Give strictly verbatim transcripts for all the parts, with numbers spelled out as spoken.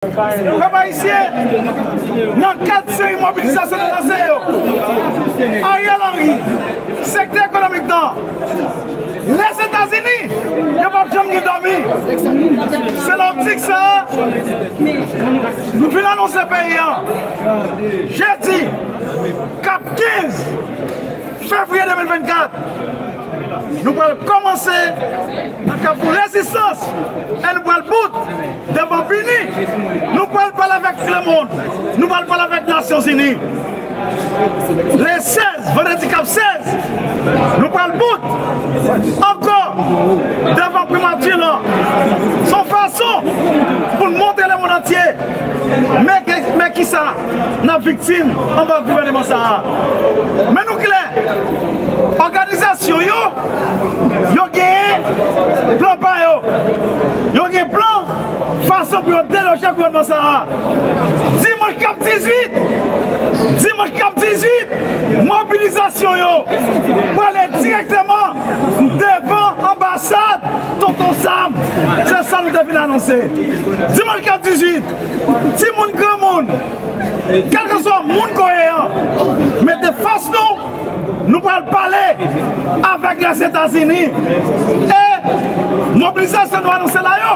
Pèp ayisyen, nan kad seri mobilizasyon nou lanse yo, Ariel Henry, sektè ekonomik nan, Lèzetazini, yo p ap janm gen dòmi. Se nan optik sa a, nou vin anonse peyi an, jedi, k ap kenz fevriye de mil vennkat, nou pral kòmanse nan Kafou Rezistans e nou pral bout devan BINUH. Nou pral pale avèk lemonn. Nou pral pale avèk Nasyonzini. Le sèz, vandredi k ap sèz, nou pral bout ankò devan primati lan. Se yon fason pou n montre lemonn antye men, men kisa n ap viktim anba gouvènman sa a. Men nou klè, òganizasyon yo, yo genyen plan pa yo. Yo gen plan fason pou yo deloje gouvènman sa a. Dimanch k ap dizuit, dimanch k ap dizuit, mobilizasyon yo prale dirèkteman devan anbasad Tonton Sam. Se sa nou te vin anonse. Dimanch k ap dizuit, timoun, granmoun, kèlkeswa moun koyeyan, mete fòs nou, nou pral pale avèk Lèzetazini. E mobilizasyon nou anonse la yo,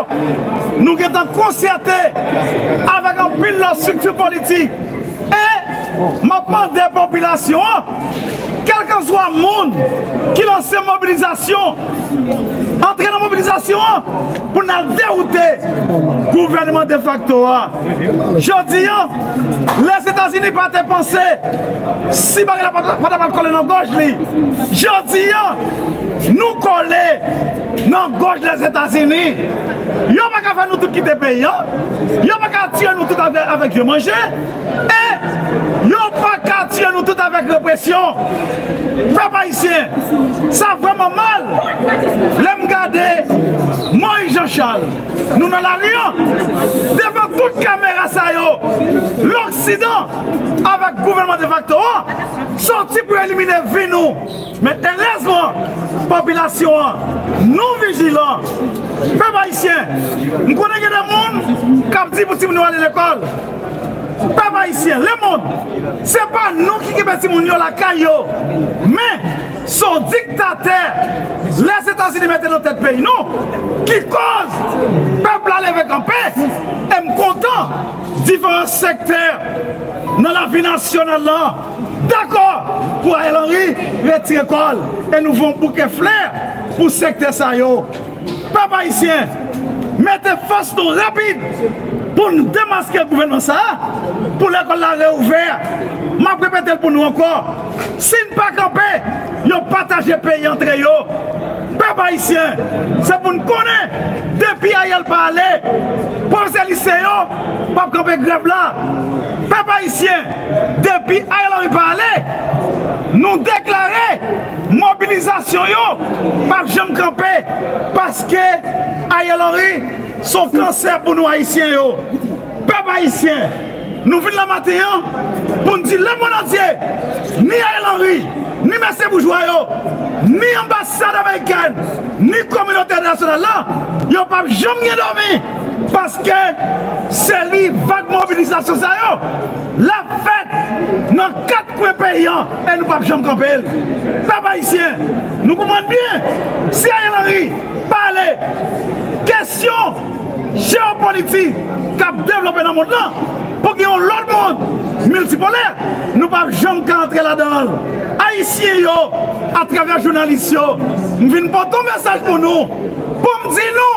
nou gentan konsète avèk anpil lòt estrikti politik. E m ap mande popilasyon an, kèlkeswa moun ki lanse mobilizasyon, antre nan mobilizasyon an pou n al dewoute gouvènman defakto a. Jodi a, Lèzetazini pa te panse, si bagay la pa ta pral kole nan gòj li. Jodi a, nou kole nan gòj Lèzetazini. Yo pa ka fè nou tout kite peyi an. Yo pa ka tiye nou tout avè-, avèk vye manje. E yo pa ka tiye nou tout avèk represyon. Pèp ayisyen, sa vrèman mal lè m gade Moïse Jean Charles. Nou nan lari an, devan tout kamera sa yo, loksidan avèk gouvènman defakto an soti pou elimine vi nou. Men erèzman, popilasyon an, nou vijilan. Pèp ayisyen, m konnen gen de moun k ap di pou timoun yo ale lekòl. Pèp ayisyen, lemonn, se pa nou ki kenbe timoun yo lakay yo. Men, se yon diktatè Lèzetazini mete nan tèt peyi nou ki koz pèp la leve kanpe. E m kontan diferan sektè nan lavi nasyonal lan dakò pou Ariel Henry retire kò l e nou voye yon bouke flè pou sektè sa yo. Pèp ayisyen, mete fòs nou rapid pou n demaske gouvènman sa a, pou lekòl la reouvè. M ap repete l pou nou ankò. Si n pa kanpe, yo pataje peyi antre yo. Pèp ayisyen, se pou n konnen, depi Ariel pa ale, pwofesè lise yo p ap kanpe grèv la. Pèp ayisyen, depi Ariel Henry pa ale, nou deklare mobilizasyon yo p ap janm kanpe, paske Ariel Henry se yon kansè pou nou ayisyen yo. Pèp ayisyen, nou vin la maten an pou n di lemonn antye, ni Ariel Henry, ni mesye boujwa yo, ni anbasad amerikèn, ni kominote entènasyonal la, yo p ap janm gen dòmi, paske seri vag mobilizasyon sa yo, l ap fèt nan kat kwen peyi an e nou p ap janm kanpe l. Pèp ayisyen, nou konprann byen, si Ariel Henry pa ale, kesyon jewopolitik k ap devlope nan mond lan, pou gen yon lòt mond miltipolè, nou p ap janm ka antre ladan l. Ayisyen yo, atravè jounalis yo, m vin pote yon mesaj pou nou, pou m di nou,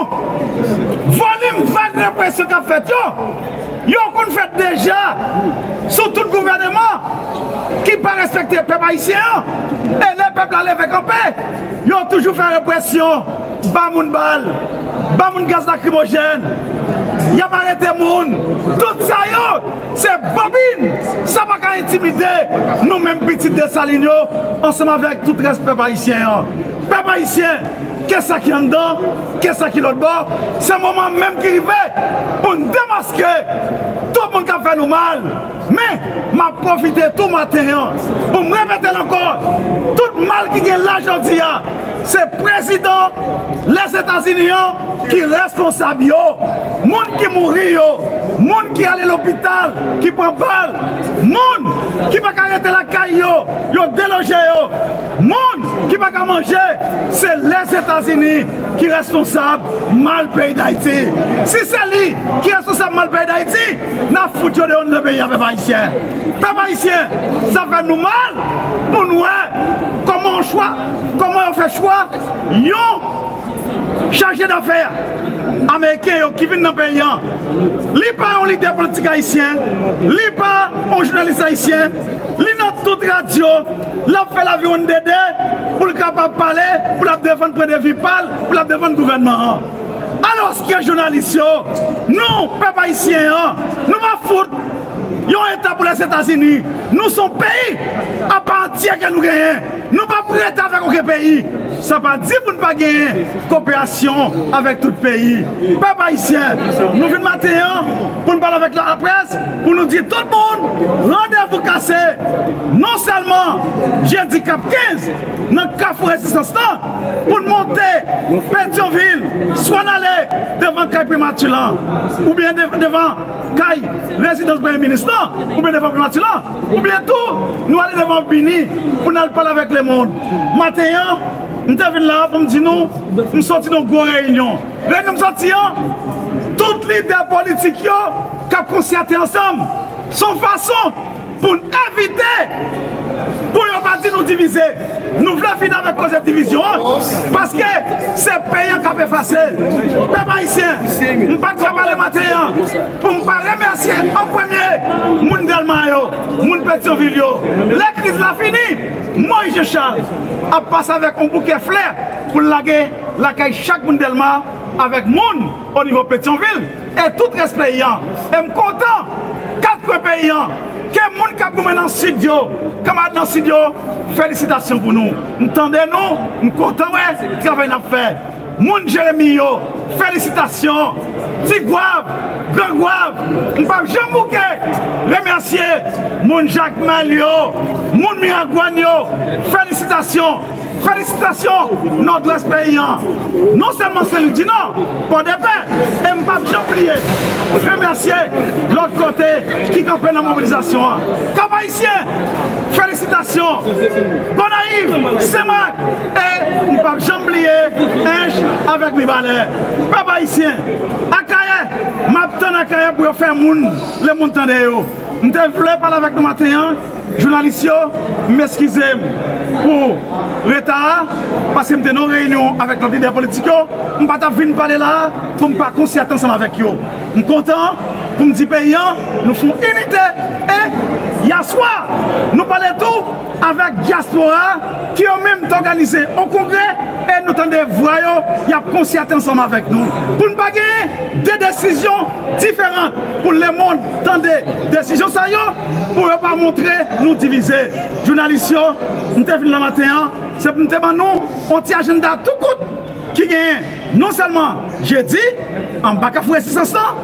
volim vag represyon k ap fèt yo, yo konn fèt deja sou tout gouvènman ki pa respekte pèp ayisyen an. E lè pèp la leve kanpe, yo toujou fè represyon, ba moun bal, ba moun gaz lakrimojèn, y ap arete moun. Tout sa yo, se bobin. Sa pa ka entimide nou menm pitit Desalin yo, ansanm avèk tout rès pèp ayisyen an. Pèp ayisyen, ke sa ki anndan, ke sa ki lòt bò, se moman menm ki rive pou n demaske tout moun k ap fè nou mal. Men, m ap pwofite tou maten an pou m repete l ankò, tout mal ki gen la jodi a, Se prezidan Lèzetazini an ki responsab yo. Moun ki mouri yo, moun ki ale lopital, ki pran bal, moun ki pa ka rete lakay yo, yo deloje yo, moun ki pa ka manje, se Lèzetazini ki responsab mal peyi Dayiti. Si se li ki responsab mal peyi Dayiti, n ap fout yo deyò nan peyi a, pèp ayisyen. Pèp ayisyen, sa fè nou mal pou n wè kòman yon chwa, kòman yo fè chwa yon chaje dafè ameriken yo ki vin nan peyi an. Li pa yon lidè politik ayisyen, li pa yon jounalis ayisyen, li nan tout radyo, l ap fè laviwonn dede pou l kapab pale, pou l ap defann pwendvi pa l, pou l ap defann gouvènman an. Alòske jounalis yo, nou, pèp ayisyen an, nou pa fout yon eta pou Lèzetazini. Nou se yon peyi apa antyè ke nou genyen. Nou p ap rete avèk okenn peyi. Sa pa di pou n pa genyen koperasyon avèk tout peyi. Pèp ayisyen, nou vin maten an pou n pale avèk laprès, pou nou di tout moun, randevou kase, non sèlman jedi k ap kenz nan Kafou Rezistans lan, pou n monte Petyonvil, swa n ale devan kay primati lan, oubyen de- devan kay rezidans premye minis lan, oubyen devan primati lan, oubyen tou, nou ale devan Bini pou n al pale avèk lemonn. Maten an, m te vin la pou m di nou, m soti nan gwo reyinyon. Reyinyon m soti an, tout lidè politik yo k ap konsyate ansanm. Se yon fason pou n evite, pou yo pa di nou divize. Nou vle fini avèk koze divizyon an, paske se peyi an k ap efase. Pèp ayisyen, m pa t ka pale maten an pou m pa remèsye an premye moun Dèlma yo, moun Petyonvil yo. Lè kriz la fini, Moïse Jean Charles ap pase avèk yon bouke flè pou l lage lakay chak moun Dèlma avèk moun o nivo Petyonvil e tout rès peyi an. E m kontan, kat kwen peyi an, ke moun k ap goumen nan Sid yo, kanmarad nan Sid yo, felisitasyon pou nou. M tande nou, m kontan wè travay n ap fè. Moun Jeremi yo, felisitasyon. Ti Gwav, Gran Gwav, m p ap janm bouke remèsye moun Jakmèl yo, moun Miragwàn yo, felisitasyon. Felisitasyon Nòdwès peyi an. Non sèlman Senlwidinò, Pòdepè, e m p ap janm bliye remèsye lòt kote ki kanpe nan mobilizasyon an. Kap Ayisyen, felisitasyon. Gonayiv, Senmak, e m p ap janm bliye Ench avèk Mibalè. Pèp ayisyen, Akayè, m ap tann Akayè pou yo fè moun, lemonn tande yo. M te vle pale avèk nou maten an, jounalis yo, m eskize m pou reta a, paske m te nan reyinyon avèk lòt lidè politik yo, m pa t ap vin pale la a pou m pa konsyate ansanm avèk yo. M kontan pou m di peyi an, nou fè yon inite, e yèswa, nou pale tou avèk dyaspora a, ki yo menm t òganize yon kongrè, e nou tande vwa yo, y ap konsyate ansanm avèk nou. Pou n pa genyen de desizyon diferan, pou lemonn tande desizyon sa yo, pou yo pa montre nou divize. Jounalis yo, m te vin la maten an, se pou m te ban nou yon ti ajanda tou kout ki genyen non sèlman jedi, anba Kafou Rezistans lan,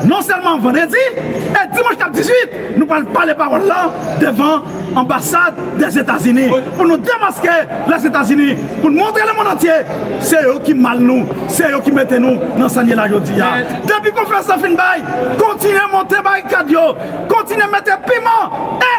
non sèlman vandredi, e dimanch k ap dizuit, nou pral pale pawòl la devan anbasad Dèzetazini, pou nou demaske Lèzetazini, pou n montre lemonn antye, se yo ki mal nou, se yo ki mete nou nan sa n ye la jodi a. Depi konferans lan fin bay, kontinye monte barikad yo, kontinye mete piman, e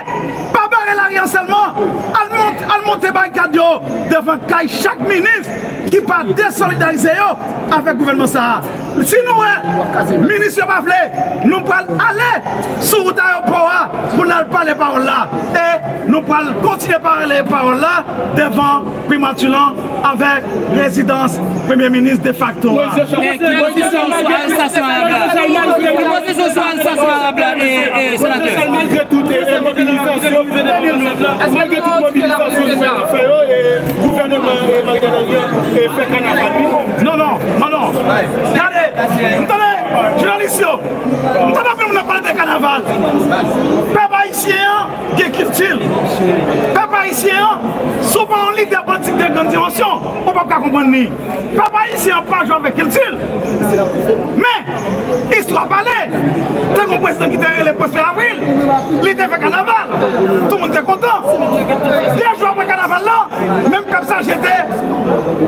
pa bare lari an sèlman, al mont-, al monte barikad yo devan kay chak minis ki pa desolidarize yo avèk gouvènman sa a. Si nou wè minis yo pa vle, nou pral ale sou wout ayewopò a pou n al pale pawòl la. E nou pral kontinye pale pawòl la devan primati lan avèk rezidans premye minis defakto a. Men ki pozisyon w sou arestasyon Arab la? Ki pozisyon w sou arestasyon Arab la, e, e, senatè? Malgre tout, e, e, mobilizasyon, malgre tout mobilizasyon nou fè yo, e, gouvènman, e, Marianel Henry, e, fè kanaval li. Non, non, non, non. Gade, m tande jounalis yo, m tande anpil moun ap pale de kanaval. Pèp ayisyen an gen kilti l. Pèp ayisyen an, si w pa yon lidè politik de grann dimansyon, ou p ap ka konprann li. Pèp ayisyen an pa jwe avèk kilti l. Men, istwa pale, te gen yon prezidan ki te rele Prosper Avril, li te fè kanaval, tout moun te kontan. De jou apre kanaval la, Menm pèp sa jete,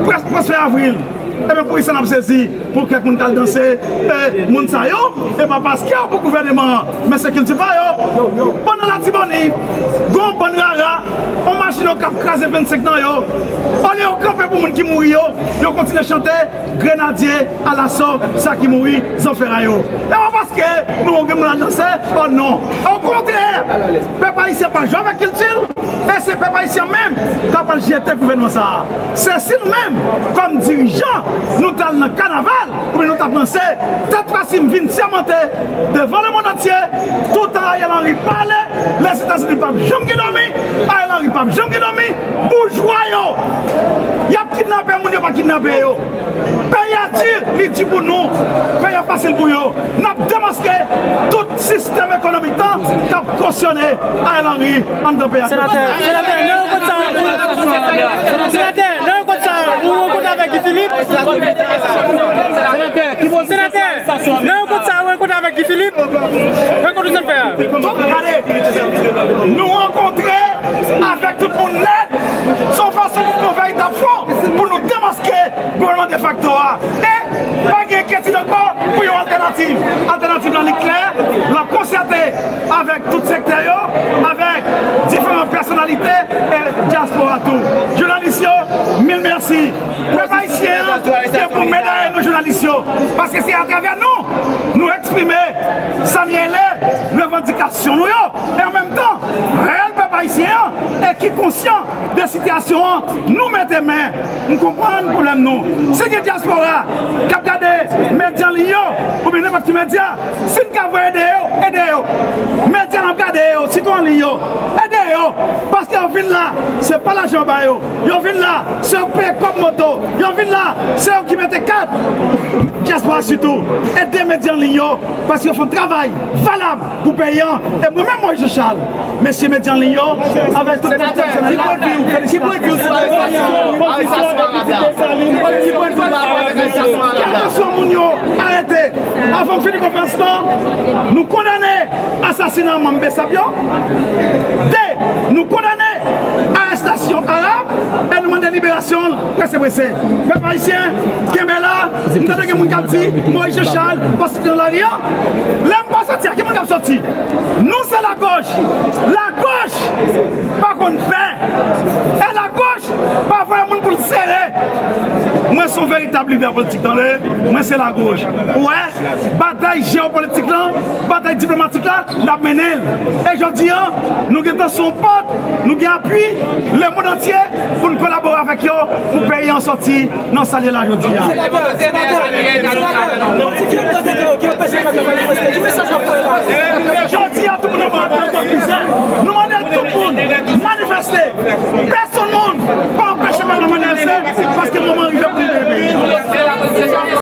prèske prèske avril. Ebyen, poukisa n ap sezi pou kèk moun k al danse, e, moun sa yo, e pa paske yo pou gouvèneman an, men se kilti pa yo. Pandan Latibonit, gon bann rara, on machin yo k ap kraze vennsenk nan yo, olye yo kanpe pou moun ki mouri yo, yo kontinye chante, Grenadye, alaso, sa ki mouri, zanfera yo. E pa paske nou gen moun al danse, oh non. Okontrè, pèp ayisyen pa jwe avèk kilti l, e se pèp ayisyen menm k ap al jete gouvènman sa a. Se si nou menm, kòm dirijan, nou t al nan kanaval, oubyen nou t ap danse, tèt pasi m vin sèmante devan lemonn antye, toutan Ariel Henry pale, Lèzetazini p ap janm gen dòmi, Ariel Henry p ap janm gen dòmi, boujwa yo, y ap kidnape moun, yo pa kidnape yo. Peyi a di, li di pou nou. Peyi a fasil pou yo. N ap demaske tout sistèm ekonomik lan k ap kosyone Ariel Henry anndan peyi a. Senatè, senatè, nan yon kote sa, senatè, nan yon kote sa, ou rankontre avèk Guy Philippe? Senatè, ki pozisyon senatè, nan yon kote sa, ou rankontre avèk Guy Philippe? Rankontre sa l fè a. Gade, nou rankontre avèk tout moun nèt. Se yon fason pou nou fè veritab fwon, pou nou demaske gouvènman defakto a. E pa gen enkyetid ankò pou yon altènativ. Altènativ lan li klè, l ap konsète avèk tout sektè yo, avèk diferan pèsonalite e dyaspora tou. Jounalis yo, mil mèsi. Pèp ayisyen an gen pou medaye nou jounalis yo, paske se atravè nou, nou eksprime sa n rele revandikasyon nou yo. E an menm tan, reyèl pèp ayisyen an, e ki konsyan de sitiyasyon an, nou mete men, m konprann pwoblèm nou. Si gen dyaspora k ap gade medya an liy yo, oubyen nenpòt ki medya, si n ka voye ede yo, ede yo. Medya n ap gade yo, sitou an liy yo, ede yo. Paske yo vin la, se pa lajan yo ba yo. Yo vin la, se yo k peye kòb moto. Yo vin la, se yo ki mete kat. Dyaspora sitou, ede medya an liy yo, paske yo fè yon travay valab pou peyi an. E mwen menm, Moïse Jean Charles, mesye medya an liy yo, avèk tout pwofesyonèl la, ki pwodui, ki pwodui sou arestasyon, arestasyon moun yo arete. Avan m fini konferans lan, nou kondane asasina manm BSAP yo. De, nou kondane arèstasyon Arab e nou mande liberasyon l prese prese. Pèp ayisyen, kenbe la. M tande gen moun k ap di, Moïse Jean Charles pa soti nan lari a. Lè m pa soti a, ki moun k ap soti? Nou se lagoch. Lagoch pa konn pè. E lagoch pa voye moun pou l sere. Mwen se yon veritab lidè politik, tande. Mwen se lagoch. Ou wè, batay jewopolitik lan, batay diplomatik la, n ap mennen l. E jodi a, nou gentan sou yon pòt, nou gen apui lemonn antye pou n kolabore avèk yo pou peyi an sòti nan sa l ye la jodi a. Jodi a, tout moun nan mande, nou mande tout moun manifeste. Pèsonn moun pa anpeche pèp la manifeste, paske nou